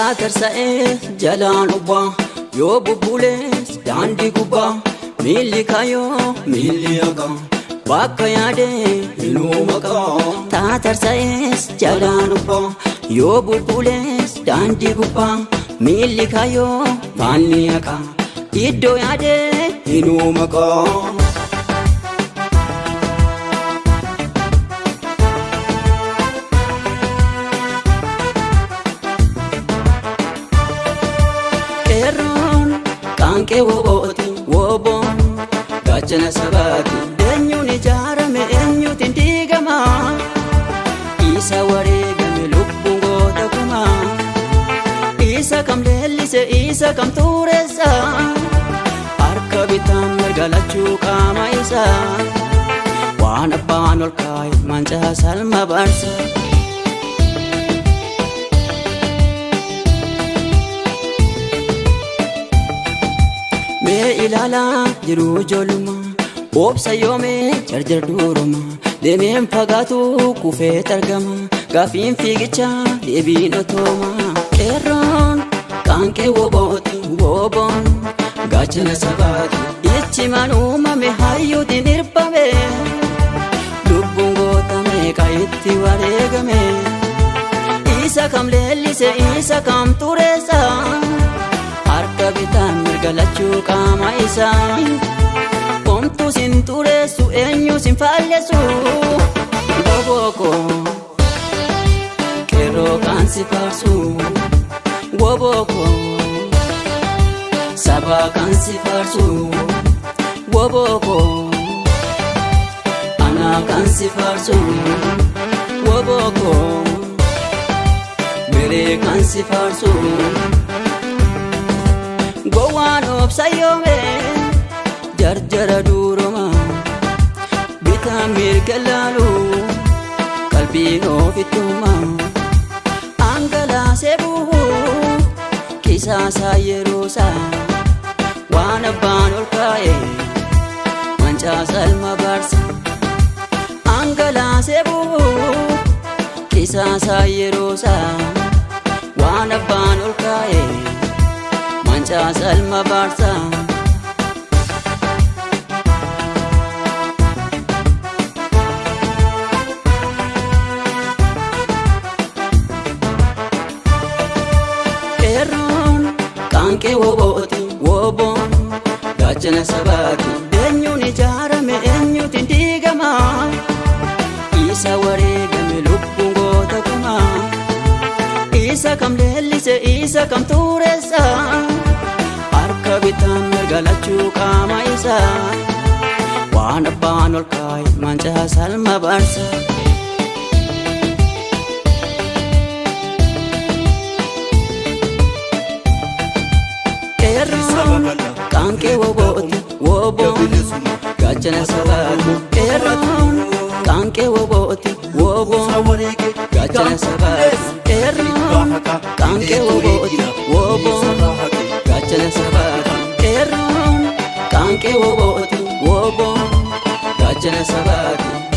Taatarsa'ee jalaan obbaa yoo bubbulees daandii gubbaa miilli kaayoo miilli haqa bakka yaadee hinuu maqaa. Taatarsa'ees jalaan obbaa yoo bubbulees daandii gubbaa miilli kaayoo faanni haqa iddoo yaadee hinuu maqaa. Qeerroon qaanqee wobooti woboon gaachana sabaati. Eenyuun ijaarame eenyuutiin diigama isa wareegame lubbuun goota kuma isa kam leellise isa kam tureessa harka bitaan mirga lachuu qaama isaa waan abbaan ol kaa'e mancaa salma barsa. Mee ilaalaa jiru ijoollummaa obsa yoomee jarjar duruma deemeen fagaatu kufee targama gaafiin fiigichaa deebiin otooma. Qeerroon qaanqee wobooti woboon gaachana sabaati ichi maan uumame hayyuutiin hirbame lubbuun gootame itti wareegame isa kam leellise isa kam tureessa. Harka bitaan mirga lachuu qaama isaa homtuu sin xureessu eenyu sin faallessu wobooko qeerroo kaan si faarsu wobooko sabaa kaan si faarsu wobooko anaa kaan si faarsu wobooko miree kaan si faarsu. Gowwaan obsa yoome jarjara duruma bitaa mirga laalu qalbiin ofittuma angalaasee bu'u qisaasaa yeroosaa waan abbaan ol kaa'e mancaa salma barsa angalaasee bu'u qisaasaa yeroosaa waan abbaan ol kaa'e. Mancaa salma barsa. Qeerroon qaanqee wobooti woboon gaachana sabaati. Eenyuun ijaarame eenyuutiin diigama isa wareegame lubbuun goota kuma isa kam leellise isa kam tureessa. Harka bitaan mirga lachuu qaama isaa waan abbaan ol kaa'e mancaa salma barsa. Qeerroon qaanqee wobooti woboon gaachana sabaati. Qeerroon qaanqee wobooti woboon gaachana sabaati. Qeerroon qaanqee wobooti woboon gaachana sabaati. Qeerroon qaanqee wobooti woboon gaachana sabaati.